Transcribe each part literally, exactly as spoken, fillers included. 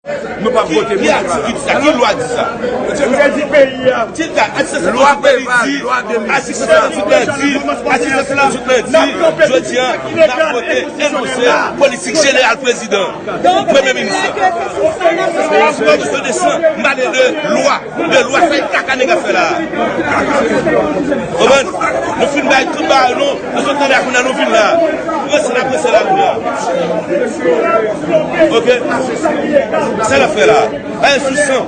Nou p ap vote moun ki pa la. Ki lwa di sa? Ki lwa di sa? Ti ta, atis se konsidan li di, atis se konsidan di, atis se konsidan di, jodi a, n ap vote enonse politik jeneral prezidan, premye minis la. Yo desann, m pale de lwa, de lwa, sa e kaka nèg ap fè la. Konprann? Nou fin bay tout bagay nou, nou sot tande a kounye a nou vin la. Prese la, prese la kounye a. Ok? Sa l ap fè la. Bay sou san.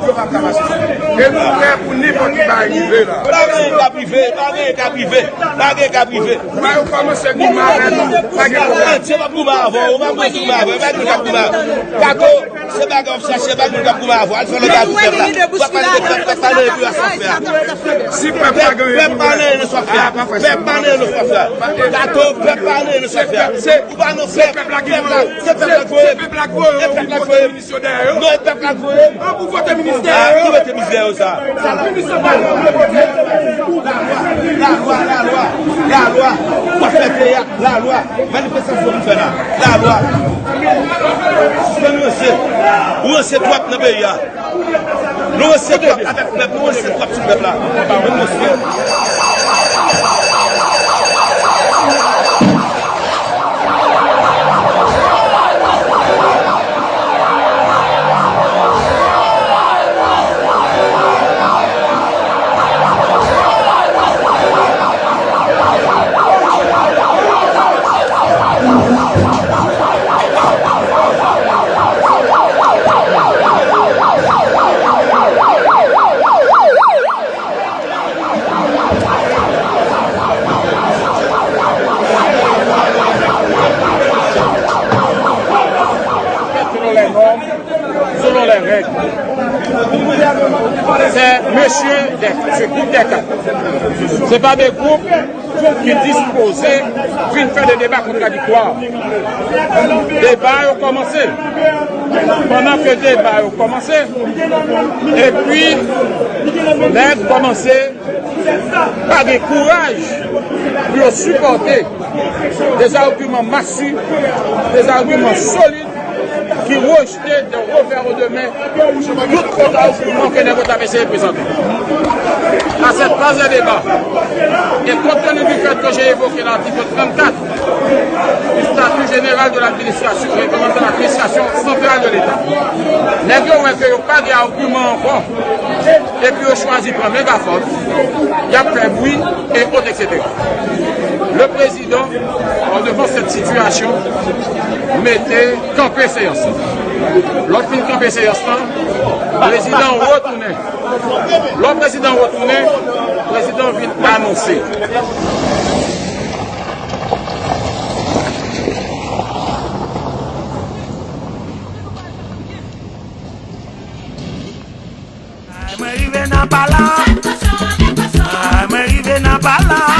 E nou prè pou nenpòt ki bagay rive la. Pa gen ka prive, pa gen ka prive, pa gen ka prive. Ba yo kòmanse goumen avè nou. Pa gen pwoblèm. Antye p ap goumen avè w, ou pa bezwen goumen avè w, pa gen k ap goumen avè w. Kato, se bagay w ap chache, pa gen moun k ap goumen avè w. Al fè lòt bagay pou pèp la. W ap pale de pèp, pèp pa nan epi a sa w fè a. Si pèp la gen pèp pa nan nan sa w fè a. Pèp pa nan nan sa w fè a. Kato, pèp pa nan nan sa w fè a. Ou pa nan pèp, pèp la, se pèp la k voye. Se pèp la k voye. E pèp la k voye. Non, e pèp la k voye. An pou vote minis dèyè yo. Ki vote minis dèyè yo sa? Sa la. Minis sa pa. Lalwa, lalwa, lalwa. W ap fè peyi a, lalwa. Manifestasyon pou fè la. Lalwa. Sispann ranse. Ou ranse twòp nan peyi a. Nou ranse twòp avèk pèp, nou ranse twòp sou pèp la. Menm nou fè. Selon les normes, selon les règles. C'est monsieur des, ce groupe des quatre. C'est pas des groupes ki dispoze vin fè de deba kontradiktwa. Deba yo kòmanse. Pandan ke deba yo kòmanse, epi nèg kòmanse pa gen kouraj pou yo sipòte de agiman masi, de agiman solid ki rejte de revè de men tout agiman ke nèg yo t ap eseye prezante. À cette phase de débat, et compte tenu du fait que j'ai évoqué l'article trente-quatre du statut général de l'administration, réglementant l'administration centrale de l'État, nèg yo wè ke yo pa gen agiman ankò, epi yo chwazi pran megafòn, y ap fè bri, et autres, et cetera. Le président, en devant cette situation, mete kanpe seyans lan. Lè w fin kanpe seyans lan, prezidan an retounen. Lè prezidan an retounen, prezidan an vin anonse. Ay, mwen rive nan pala. Ay, mwen rive nan pala.